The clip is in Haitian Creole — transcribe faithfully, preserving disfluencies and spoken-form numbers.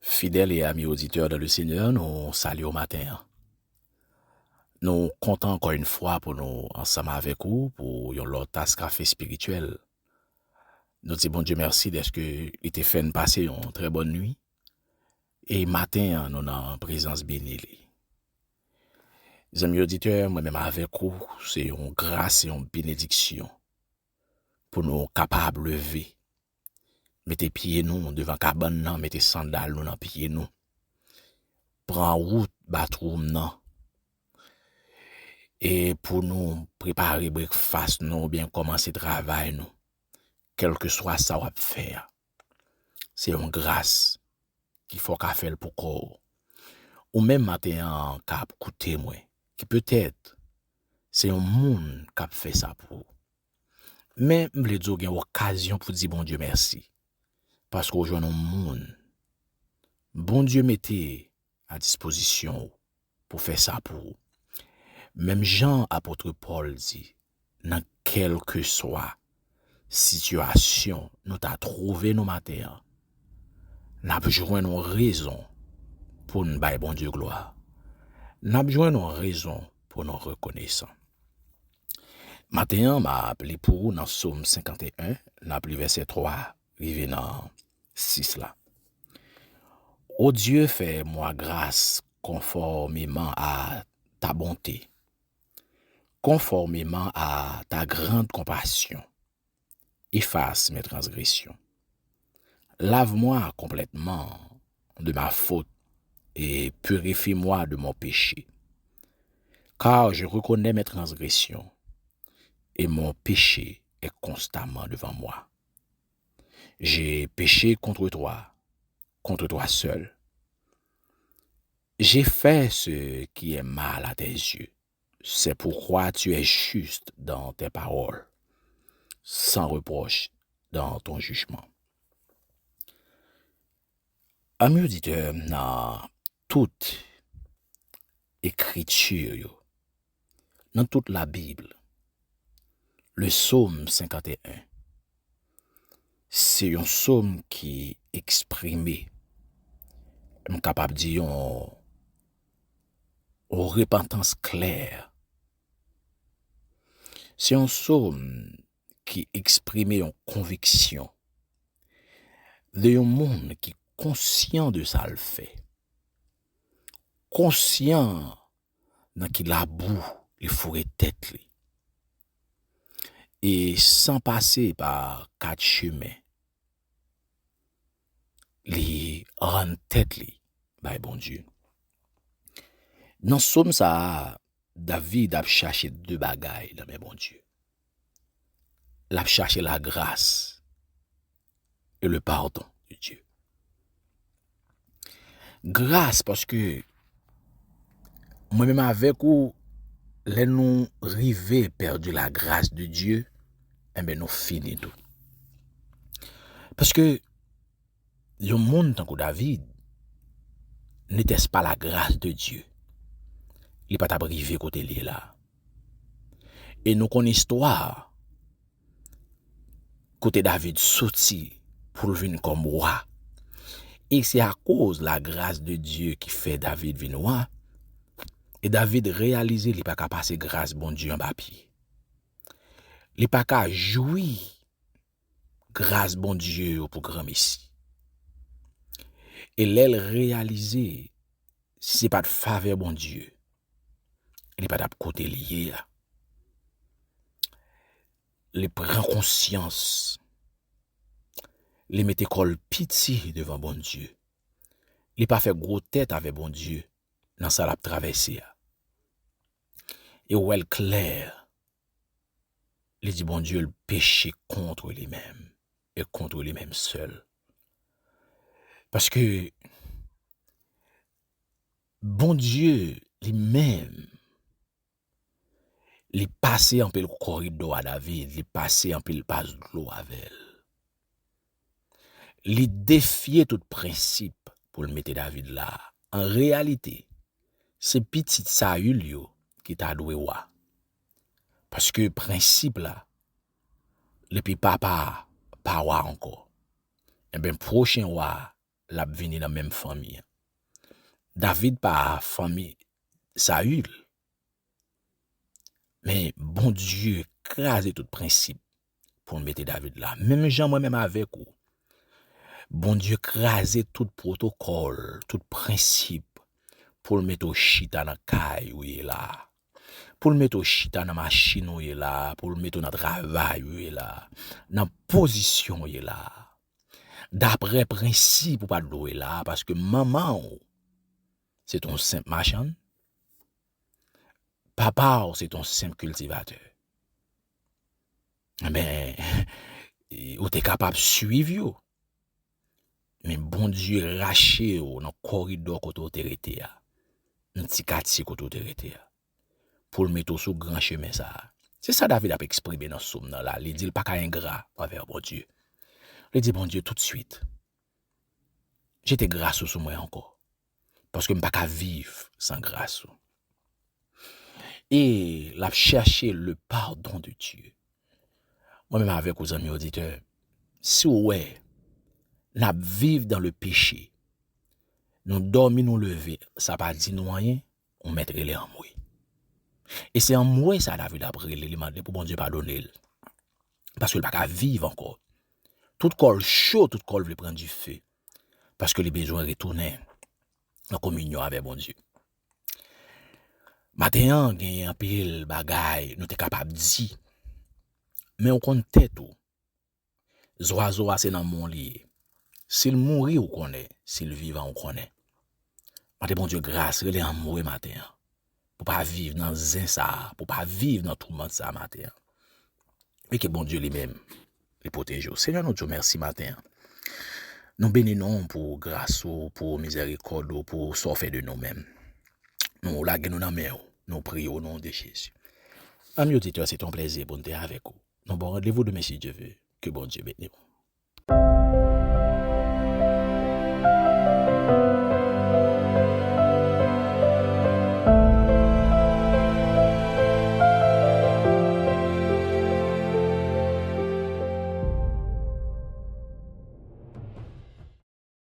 Fidèl e ami oditè dan le Senyè, nou salye w maten an. Nou kontan ankò yon fwa pou nou ansanm avèk ou pou yon lòt tas kafe espirityèl. Nou di Bondye mèsi dèske li te fè n pase yon trè bòn nwi. E maten an, nou nan prezans beni li. Zanmi oditè, mwen menm avèk ou, se yon gras, se yon benediksyon pou nou kapab leve, mete pye nou devan kabann nan, mete sandal nou nan pye nou, pran wout bathroom nan, e pou nou prepare brekfas nou oubyen kòmanse travay nou, kèlkeswa sa w ap fè a. Se yon gras ki fè w ka fè l pou kò w. Ou menm maten an k ap koute mwen, ki petèt se yon moun k ap fè sa pou ou. Men m vle di w gen okazyon pou di Bondye mèsi, paske w jwenn yon moun Bondye mete a dispozisyon w pou fè sa pou ou. Menm jan apot Pòl di, nan kèlkeswa sitiyasyon nou ta twouve nou maten an, n ap jwenn yon rezon pou n bay Bondye glwa. N ap jwenn yon rezon pou nou rekonesan. Maten an, m ap li pou ou nan Sòm senkanteyen, n ap li vèsè twa rive nan sis la. Ô Dieu, fais-moi grâce conformément à ta bonté, conformément à ta grande compassion. Efface mes transgressions. Lave-moi complètement de ma faute et purifie-moi de mon péché. Car je reconnais mes transgressions et mon péché est constamment devant moi. J'ai péché contre toi, contre toi seul. J'ai fait ce qui est mal à tes yeux. C'est pourquoi tu es juste dans tes paroles, sans reproche dans ton jugement. Ami oditè, nan tout ekriti yo, nan tout Labib, le Sòm senkanteyen, se yon sòm ki eksprime, m kapab di yon, yon repantans klè. Se yon sòm ki eksprime yon konviksyon de yon moun ki konsyan de sa l fè, konsyan nan ki labou li foure tèt li, e san pase pa kat chemen, li rann tèt li bay Bondye. Nan sòm sa a, David ap chache de bagay nan men Bondye. L ap chache la grâce et le pardon de Dieu. Gras, paske mwen menm avèk ou, lè nou rive pèdi la grâce de Dieu, enben nou fini tou. Paske yon moun tankou David, n'était-ce pas la grâce de Dieu, li pa t ap rive kote l ye la. E nou konn istwa kote David soti pou l vin kòm wa. E se akoz la grâce de Dieu ki fè David vin wa. E David reyalize li pa ka pase gras Bondye anba pye. Li pa ka jwi gras Bondye yo pou granmesi. E lè l reyalize, si se pa t favè Bondye, li pa t ap kote li ye a. Li pran konsyans. Li mete kò l piti devan Bondye. Li pa fè gwo tèt avè Bondye nan sa l ap travèse a. E w wè l klè. Li di Bondye l peche kont li menm e kont li menm sèl. Paske Bondye li menm, li pase anpil koridò a David, li pase anpil pas dlo avè l. Li defye tout prensip pou l mete David la. An reyalite, se pitit Sayil yo ki ta dwe wa. Paske prensip la, depi papa a pa wa ankò, enben pwochen wa a, l ap vini nan menm fanmi an. David pa fanmi Sayil. Men Bondye kraze tout prensip pou l mete David la. Menm jan mwen menm avèk ou, Bondye kraze tout pwotokòl, tout prensip pou l mete w chita nan kay ou ye la. Pou l mete w chita nan machin ou ye la, pou l mete w nan travay ou ye la, nan pozisyon ou ye la. Daprè prensip ou pa t dwe la, paske manman w se t on senp machann, papa w se t on senp kiltivatè. Enben, ou te kapab swiv yo. Men Bondye rache w nan koridò kote w te rete a, nan ti katye kote w te rete a, pou l mete w sou gran chemen sa a. Se sa David ap eksprime nan sòm nan la. Li di l pa ka engra anvè Bondye. Li di Bondye toutswit, jete gras ou sou mwen ankò, paske m pa ka viv san gras ou. E l ap chèche le pardon de Dieu. Mwen menm avèk ou, zanmi oditè, si w wè n ap viv dans le péché, nou dòmi, nou leve, sa pa di nou anyen, ou mèt rele anmwe. E se anmwe sa David ap rele, li mande pou Bondye padone l. Paske l pa ka viv ankò. Tout kò l cho, tout kò l vle pran dife. Paske li bezwen retounen nan kominyon avèk Bondye. Maten an, genyen anpil bagay nou te kapab di. Men ou konn tèt ou. Zwazo a se nan men w li ye. Si l mouri, ou konnen. Si l vivan, ou konnen. Mande Bondye gras, rele anmwe maten an. Pou pa viv nan zen sa a, pou pa viv nan toumant sa a maten an. E ke Bondye li menm, li pwoteje w. Senyè, nou di w mèsi maten an. Nou beni non w pou gras ou, pou mizèrikòd ou, pou sa w fè de nou menm. Nou lage nou nan men w. Nou priye w o non de Jezi. Zanmi oditè, se te yon plezi pou n te avèk ou. Nou ba w randevou demen si Dye ve. Ke Bondye beni w.